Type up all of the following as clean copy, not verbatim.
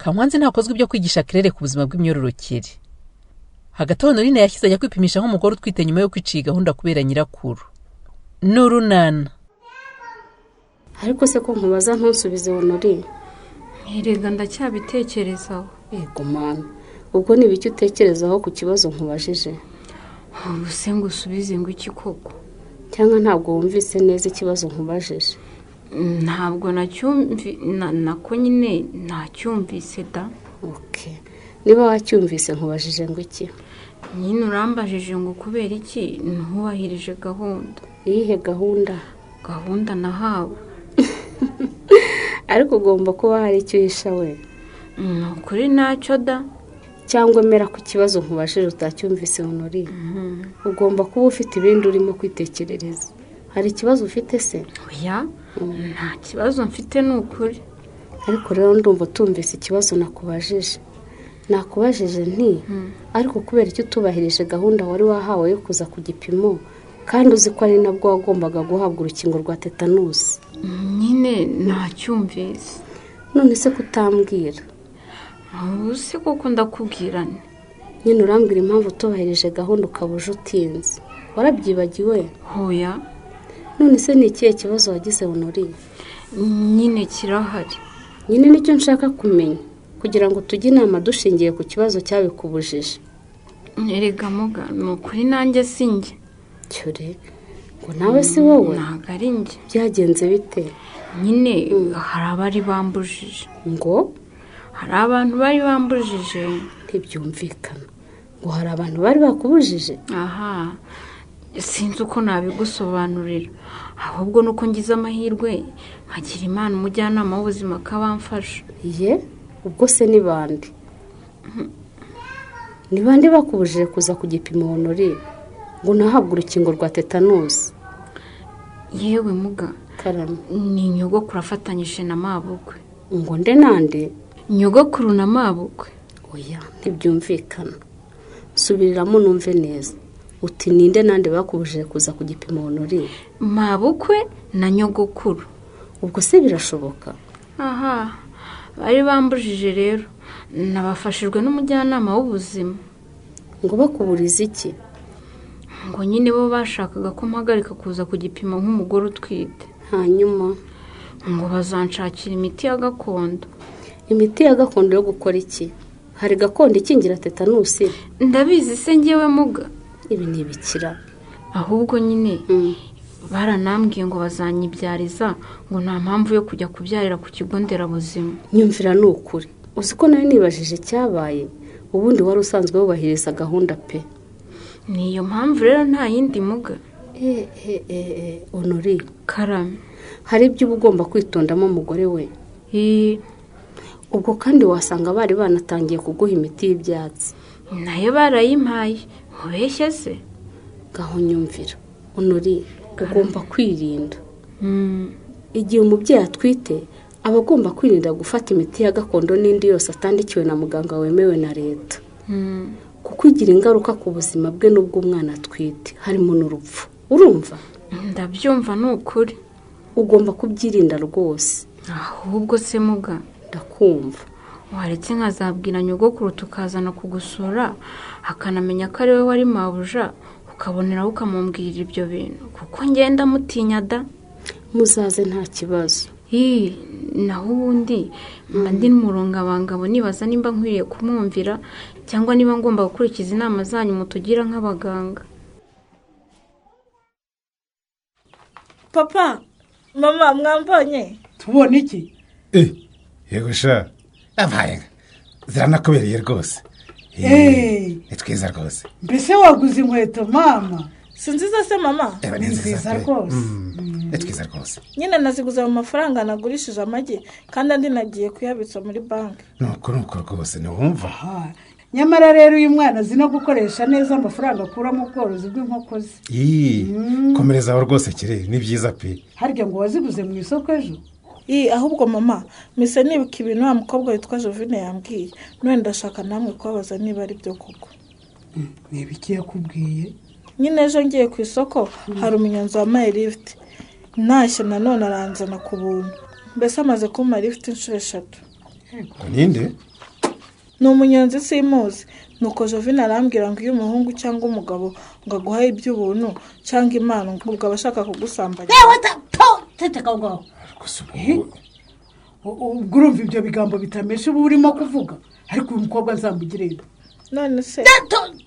Kankwanzi ntakozwe ibyo kwigisha Claire ku buzima bw'imyororokere. Hagati aho Honorine yashyize ajya kwipimisha nk'umugore utwite nyuma yo kwiciye gahunda kubera nyirakuru. N'urunana. Ariko se ko nkubaza ntusubize Honorine? Erega ndacyabitekerezaho. Yego mama, ubwo ni ibiki utekerezaho ku kibazo nkubajije? Ubu se ngo usubize ngo iki koko? Cyangwa ntabwo wumvise neza ikibazo nkubajije? Ntabwo nacyumvi nako nyine nacyumvise da. Okay. Niba wacyumvise nkubajije ngo iki? Nyine urambajije ngo kubera iki ntubahirije gahunda. Iyihe gahunda? Gahunda nahawe. Ariko ugomba kuba hari icyo uhisha we. Ni ukuri ntacyo da. Cyangwa emera ku kibazo nkubajije utacyumvise Honorine. Ugomba kuba ufite ibindi urimo kwitekerereza. Hari ikibazo ufite se? Oya, nta kibazo mfite ni ukuri. Ariko rero ndumva utumvise ikibazo nakubajije. Nakubajije nti ariko kubera icyo utubahirije gahunda wari wahawe yo kuza ku gipimo kandi uzi ko ari nabwo wagombaga guhabwa urukingo rwa tetanusi. Nyine ntacyumvise. None se kutambwira? Ubu se koko ndakubwirane. Nyine urambwira impamvu utubahirije gahunda ukaba uje utinze. Warabyibagiwe? Hoya. None se ni ikihe kibazo wagize Honorine? Nyine kirahari. Nyine nicyo nshaka kumenya kugira ngo tujye inama dushingiye ku kibazo cyabikubujije. Erega muga, ni ukuri nanjye si njye. Cyore, ngo nawe si wowe? Ntabwo ari njye. Byagenze bite? Nyine hari abari bambujije. Ngo? Hari abantu bari bambujije. Ntibyumvikana. Ngo hari abantu bari bakubujije? Aha. Sinzi uko nabigusobanurira. Ahubwo nuko ngize amahirwe nkagira Imana umujyanama w'ubuzima akabamfasha. Ye, ubwo se ni bande? Ni bande bakubujije kuza ku gipimo Honorine ngo nahabwe urukingo rwa tetanusi? Yewe muga, Karame. Ni nyogokuru afatanyije na mabukwe. Ngo nde nande? Nyogokuru na mabukwe. Oya, ntibyumvikana. Subiriramo numve neza. Uti ninde nande bakubujije kuza ku gipimo Honorine? Mabukwe na nyogokuru. Ubwo se birashoboka? Aha, bari bambujije rero. Nabafashijwe n'umujyanama w'ubuzima. Ngo bakuburize iki? Ngo nyine bo bashakaga ko mpagarika kuza ku gipimo nk'umugore utwite. Hanyuma ngo bazanshakira imiti ya gakondo. Imiti ya gakondo yo gukora iki? Hari gakondo ikingira tetanusi? Ndabizi se ngewe muga. Ibi ni ibikira. Ahubwo nyine baranambwiye ngo bazanyibyariza, ngo nta mpamvu yo kujya kubyarira ku kigo nderabuzima. Nyumvira ni ukuri. Uzi ko nawe nibajije cyabaye, ubundi wari usanzwe wubahiriza gahunda pe. Niyo mpamvu rero nta yindi muga. Honorine. Karame. Hari ibyo uba ugomba kwitondamo mugore we. Ubwo kandi wasanga bari banatangiye kuguha imiti y'ibyatsi. Nayo barayimpaye. Mubeshye se? Gaho nyumvira. Honorine, ugomba kwirinda. Igihe umubyeyi atwite aba agomba kwirinda gufata imiti ya gakondo n'indi yose atandikiwe na muganga wemewe na leta. Kuko igira ingaruka ku buzima bwe n'ubw'umwana atwite, harimo n'urupfu. Urumva? Ndabyumva ni ukuri. Ugomba kubyirinda rwose. Ahubwo se muga, ndakumva. Waretse nkazabwira nyogokuru tukazana kugusura, akanamenya ko ari we wari mabuja, ukaboneraho ukamumbwirira ibyo bintu, kuko ngenda mutinya da. Muzaze nta kibazo. Naho ubundi mba ndi n'umurungabangabo nibaza nimba nkwiriye kumwumvira cyangwa niba ngomba gukurikiza inama zanyu mutugira nk'abaganga. Papa, mama mwambonye? Tubona iki? Yego sha. Abaye. Ziranakubereye rwose. Ni twiza rwose. Mbese waguze inkweto mama? Si nziza se mama? Ni nziza rwose. Ni twiza rwose. Nyine naziguze mu mafaranga nagurishije amagi kandi andi nagiye kuyabitsa muri banki. Nuko nuko rwose ntiwumva. Nyamara rero uyu mwana azi no gukoresha neza amafaranga akura mu bworozi bw'inkoko ze. Komereza aho rwose kire, ni byiza pe. Harya ngo waziguze mu isoko ejo? Ahubwo mama, mise nibuka ibintu wa mukobwa witwa Jovine yambwiye. None ndashaka namwe kubabaza niba ari byo koko. Ni ibiki yakubwiye? Nyine ejo ngiye ku isoko hari umunyonzi wampaye lift. Ntashye nanone aranzana ku buntu. Mbese amaze kumpa lift inshuro 3. Ninde? Ni umunyonzi simuzi. Nuko Jovine arambwira ngo iyo umuhungu cyangwa umugabo ngo aguhaye iby'ubuntu cyangwa impano ngo ubwo aba ashaka kugusambanya. Yewe ceceka ngaho. Ubwo urumva ibyo bigambo bitameshe uba urimo kuvuga, ariko uyu mukobwa nzamugire. None se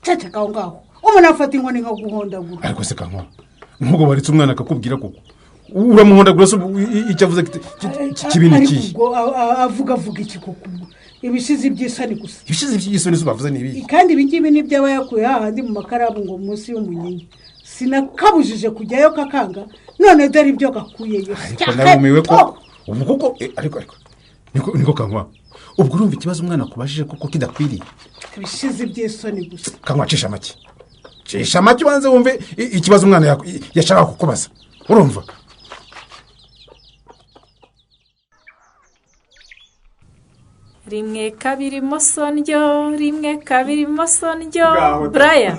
ceceka aho ngaho, umuntu afata inkoni nka guhondagura. Ariko se kankwa, nk'ubwo waretse umwana akakubwira koko uramuhondagura se icyo avuze kibi ni ikihe? Ubwo avuga iki koko? Ibishizi by'isoni gusa. Ibishizi by'isoni se bavuze ni ibihe? Kandi ibi ngibi nibyo aba yakuye hahandi mu makarabu ngo munsi y'umunyinya. Sinakabujije kujyayo kakanga, none dore ibyo gakuyeyo. Ariko narumiwe ko ubu koko ariko niko kankwa, ubwo urumva ikibazo umwana akubajije koko kidakwiriye. Ibishizi by'isoni gusa. Kankwa cisha make. Cisha make ubanze wumve ikibazo umwana yashaka kukubaza. Urumva? Rimwe kabiri mosondyo, rimwe kabiri mosondyo. Brian,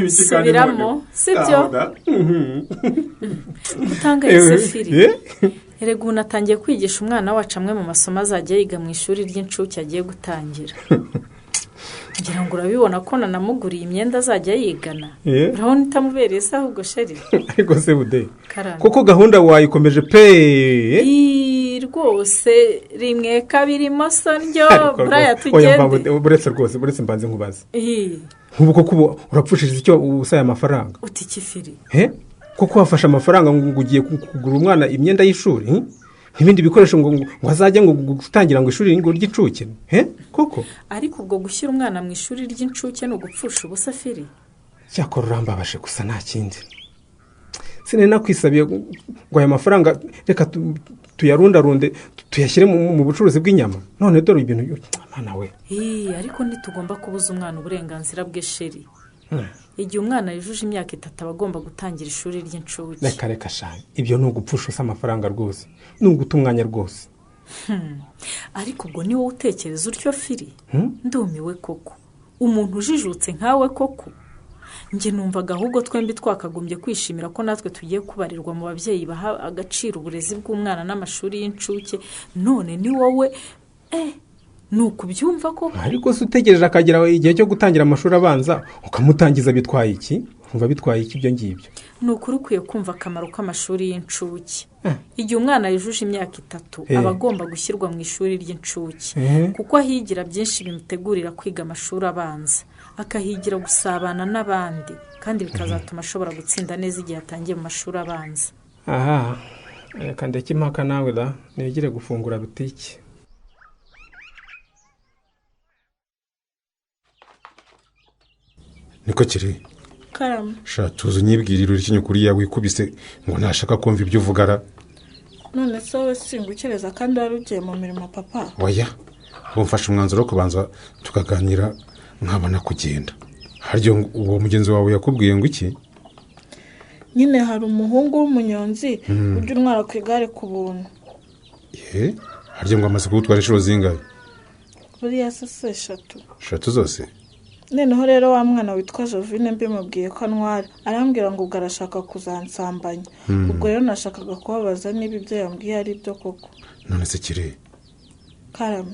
subiramo, sibyo? Utanga isefiri. Erega ubu natangiye kwigisha umwana wacu amwe mu masomo azajya yiga mu ishuri ry'incuke agiye gutangira. Ngira ngo urabibona ko nanamuguriye imyenda azajya yigana. Urabona itamubereye se ahubwo sheri? Ariko se bude, koko gahunda wayikomeje pe. Rwose rimwe kabiri mosondyo. Brian tugende. Buretse rwose, buretse mbanze nkubaze. Nk'ubu koko urapfushije icyo ubusa aya mafaranga? Uti ikifiri. Koko wafashe amafaranga ngo ugiye kugura umwana imyenda y'ishuri n'ibindi bikoresho ngo azajya ngo gutangira ngo ishuri ngo ry'incuke? Koko? Ariko ubwo gushyira umwana mu ishuri ry'incuke ni ugupfusha ubusa firi. Cyakora urambabashe gusa nta kindi. Sinari nakwisabiye ngo aya mafaranga reka tuyarundarunde tuyashyire mu bucuruzi bw'inyama, none dore ibintu mwana we. Ariko ntitugomba kubuza umwana uburenganzira bwe sheri. Igihe umwana yujuje imyaka 3 aba agomba gutangira ishuri ry'incuke. Reka reka sha, ibyo ni ugupfusha ubusa amafaranga rwose, ni uguta umwanya rwose. Ariko ubwo ni wowe utekereza utyo firi? Ndumiwe koko, umuntu ujijutse nkawe koko. Njye numvaga ahubwo twembi twakagombye kwishimira ko natwe tugiye kubarirwa mu babyeyi baha agaciro uburezi bw'umwana n'amashuri y'incuke, none ni wowe ni ukubyumva koko. Ariko se utegereje akagera igihe cyo gutangira amashuri abanza ukamutangiza bitwaye iki? Umva bitwaye iki ibyo ngibyo? Ni ukuri ukwiye kumva akamaro k'amashuri y'incuke. Igihe umwana yujuje imyaka 3 aba agomba gushyirwa mu ishuri ry'incuke, kuko ahigira byinshi bimutegurira kwiga amashuri abanza, akahigira gusabana n'abandi, kandi bikazatuma ashobora gutsinda neza igihe atangiye mu mashuri abanza. Aha, reka ndeke impaka nawe da, nigire gufungura butike. Niko kiri. Karama. Sha tuzi unyibwirira uri kuri yawe wikubise ngo ntashaka kumva ibyo uvugara. None se wowe singukereza kandi wari ugiye mu mirimo papa? Oya, umfashe umwanzuro wo kubanza tukaganira nkabona kugenda. Haryo uwo mugenzi wawe yakubwiye ngo iki? Nyine hari umuhungu w'umunyonzi ujya untwara ku igare ku buntu. Haryo ngo amaze kugutwara inshuro zingahe? Buriya se 3. 3 zose? Noneho rero wa mwana witwa Jovine mbimubwiye ko antwara, arambwira ngo ubwo arashaka kuzansambanya. Ubwo rero nashakaga kubabaza niba ibyo yambwiye ari byo koko. None se kire? Karame.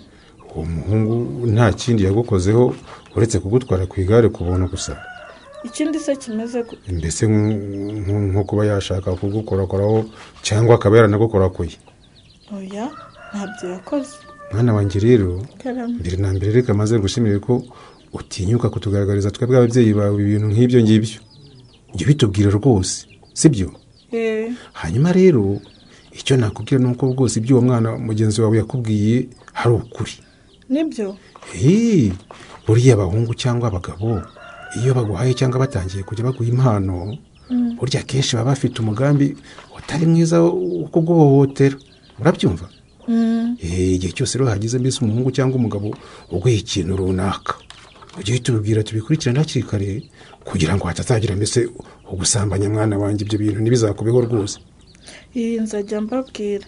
Uwo muhungu nta kindi yagukozeho uretse kugutwara ku igare ku buntu gusa? Ikindi se kimeze gute? Mbese nko kuba yashaka kugukorakoraho cyangwa akaba yaranagukorakoye? Oya, ntabyo yakoze. Mwana wanjye rero, mbere na mbere reka maze gushimire ko utinyuka kutugaragariza twebwe ababyeyi bawe ibintu nk'ibyo ngibyo. Njye bitubwira rwose, sibyo? Hanyuma rero icyo nakubwira nuko rwose ibyo uwo mwana mugenzi wawe yakubwiye hari ukuri. Nibyo? Buriya abahungu cyangwa abagabo iyo baguhaye cyangwa batangiye kujya baguha impano, burya kenshi baba bafite umugambi utari mwiza wo kuguhohotera. Urabyumva? Igihe cyose rero hagize mbese umuhungu cyangwa umugabo uguha ikintu runaka, ujye tubibwira tubikurikirane hakiri kare kugira ngo hatazagira mbese ugusambanya mwana wanjye, ibyo bintu ntibizakubeho rwose. Iyi nzajya mbabwira.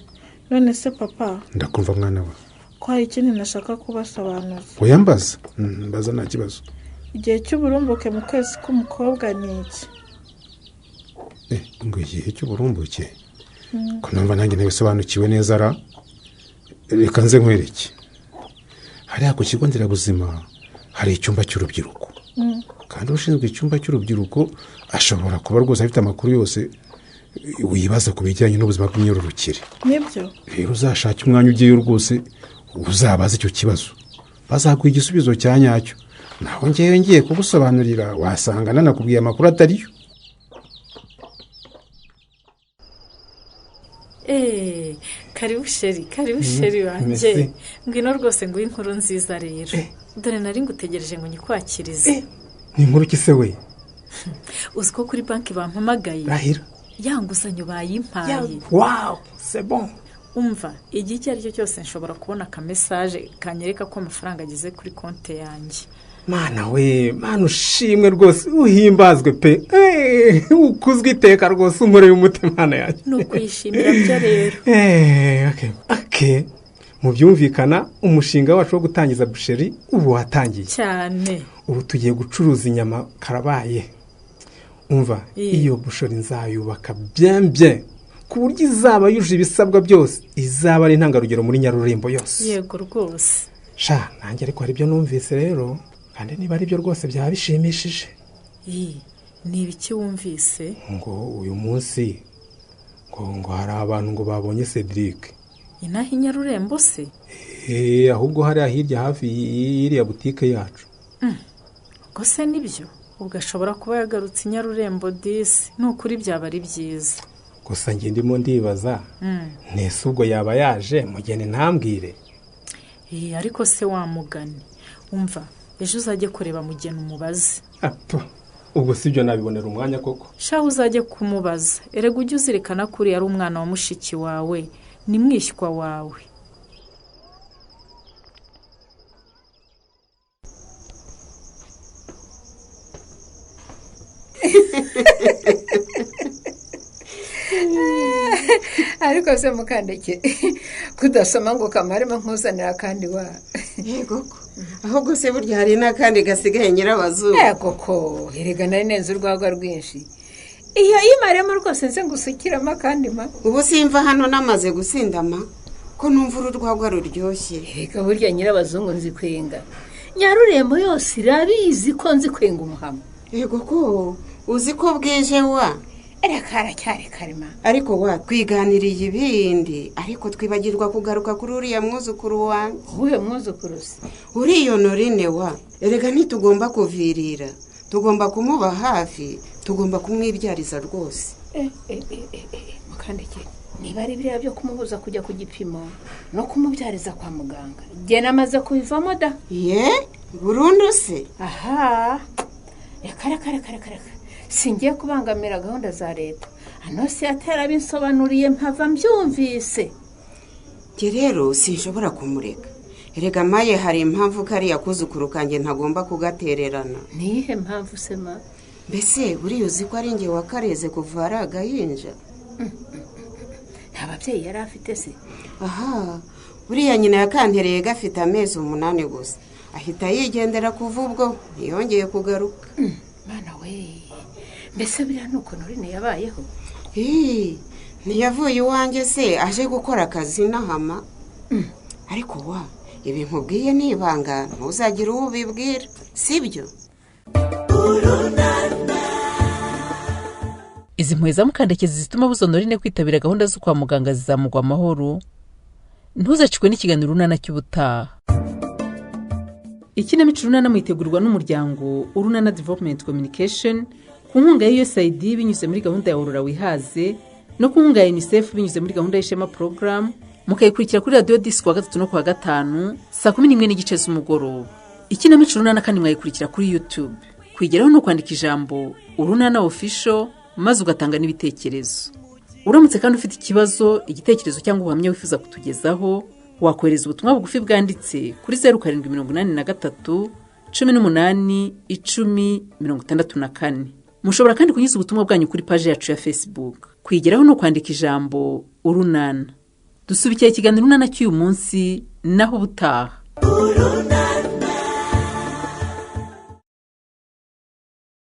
None se papa? Ndakumva mwana wa. Ko hari ikindi nashaka kubasobanuza. Oya mbaza, mbaza nta kibazo. Igihe cy'uburumbuke mu kwezi k'umukobwa ni iki? Ngo igihe cy'uburumbuke? Ko numva nanjye ntabisobanukiwe neza ra. Reka nze nkwereke. Hariya ku kigo nderabuzima Hari icyumba cy'urubyiruko, kandi ushinzwe icyumba cy'urubyiruko ashobora kuba rwose afite amakuru yose wibaza ku bijyanye n'ubuzima bw'imyororokere. Nibyo. Rero uzashake umwanya ugiyeyo rwose, uzabaze icyo kibazo, bazaguha igisubizo cya nyacyo. Naho ngewe ngiye kugusobanurira, wasanga nanakubwiye amakuru atariyo. Eee, karibu chéri, karibu chéri wanjye. Merci. Ngwino rwose nguhe inkuru nziza rero. Dore nari ngutegereje ngo nyikwakirize. Ni inkuru ki se we? Uzi ko kuri banki bampamagaye? Rahira! Ya nguzanyo bayimpaye. Waouh, c'est bon! Umva, igihe icyo ari cyo cyose nshobora kubona akamesaje kanyereka ko amafaranga ageze kuri konti yanjye. Mana we, Mana ushimwe rwose, uhimbazwe pe. Ukuzwe iteka rwose, unkoreye umutima, Mana yanjye. Ni ukuyishimira byo rero. Okay. Mu byumvikana, umushinga wacu wo gutangiza boucherie ubu watangiye. Cyane. Ubu tugiye gucuruza inyama karabaye. Umva, iyo boucherie nzayubaka bien bien, ku buryo izaba yujuje ibisabwa byose, izaba ari intangarugero muri Nyarurembo yose. Yego rwose. Sha, nanjye ariko hari ibyo numvise rero, kandi niba ari byo rwose byaba bishimishije. Ii, ni ibiki wumvise? Ngo uyu munsi ngo hari abantu ngo babonye Cedric. Inaha i Nyarurembo se? Ahubwo hariya hirya, hafi y'iriya butike yacu. Ubwo se nibyo? Ubwo ashobora kuba yagarutse i Nyarurembo disi, ni ukuri byaba ari byiza. Gusa njye ndimo ndibaza, ntese ubwo yaba yaje mugeni ntambwire? Ariko se wamugani, umva, ejo uzajye kureba mugeni umubaze. Apo, ubwo si byo nabibonera umwanya koko? Shaho, uzajye kumubaza. Erega ujye uzirikana ko uriya ari umwana wa mushiki wawe, ni mwishywa wawe. Ariko se mukandeke, kudasoma ngo kamaremo nkuzanira kandi wa? Yego ko, ahubwo se burya hari n'akandi gasigaye, nyirabazungu? Yego ko, erega nari nenze urwagwa rwinshi. Iyo yimaremo rwose, nze ngusukiramo akandi ma. Ubu simva hano namaze gusindama, ko numva uru rwagwa ruryoshye. Erega burya nyirabazungu nzi kwenga, Nyarurembo yose irabizi ko nzi kwenga umuhamo. Yego ko, uzi ko bwije wa? Erega haracyari karima. Ariko wa, twiganiriye ibindi, ariko twibagirwa kugaruka kuri uriya mwuzukuru wanjye. Uwuhe mwuzukuru se? Uriya Honorine wa. Erega ntitugomba kuvirira, tugomba kumuba hafi, tugomba kumwibyariza rwose. Mukandike, niba ari biriya byo kumubuza kujya ku gipimo no kumubyariza kwa muganga, jye namaze kubivamo da. Ye, burundu se? Aha, reka reka reka reka reka, singiye kubangamira gahunda za leta. Annonciate yarabinsobanuriye mpava mbyumvise. Njye rero sinshobora kumureka. Erega maye, hari impamvu kariya kuzukuru kanjye ntagomba kugatererana. Niyihe mpamvu se ma? Mbese buriya uzi ko ari njye wakareze kuva ari agahinja? Nta babyeyi yari afite se? Aha, buriya nyina yakantereye gafite amezi 8 gusa, ahita yigendera. Kuva ubwo ntiyongeye kugaruka. Mana we, mbese buriya ni ukuntu Honorine yabayeho? Hii, ntiyavuye iwanjye se aje gukora akazi n'ahama? Ariko wa, ibi nkubwiye ni ibanga, ntuzagire uwo ubibwira, sibyo? Izi mpuhwe za Mukandekezi zituma abuza Honorine kwitabira gahunda zo kwa muganga zizamugwa amahoro? Ntuzacikwe n'ikiganiro Urunana cy'ubutaha. Ikinamico Urunana muyitegurirwa n'umuryango Urunana Development Communication ku nkunga ya USAID binyuze muri gahunda ya Aurora Wihaze, no ku nkunga ya UNICEF binyuze muri gahunda y'Ishema Program, mukayikurikira kuri Radiyo Disi kuwa gatatu no kuwa gatanu saa 11:30 z'umugoroba. Ikinamico Urunana kandi mwayikurikira kuri YouTube. Kuyigeraho ni ukwandika ijambo "Urunana Official", maze ugatanga n'ibitekerezo. Uramutse kandi ufite ikibazo, igitekerezo cyangwa ubuhamya wifuza kutugezaho, wakohereza ubutumwa bugufi bwanditse kuri 0783181064. Mushobora kandi kunyuza ubutumwa bwanyu kuri paji yacu ya Facebook. Kuyigeraho ni ukwandika ijambo "Urunana". Dusubikiye ikiganiro Urunana cy'uyu munsi, naho ubutaha.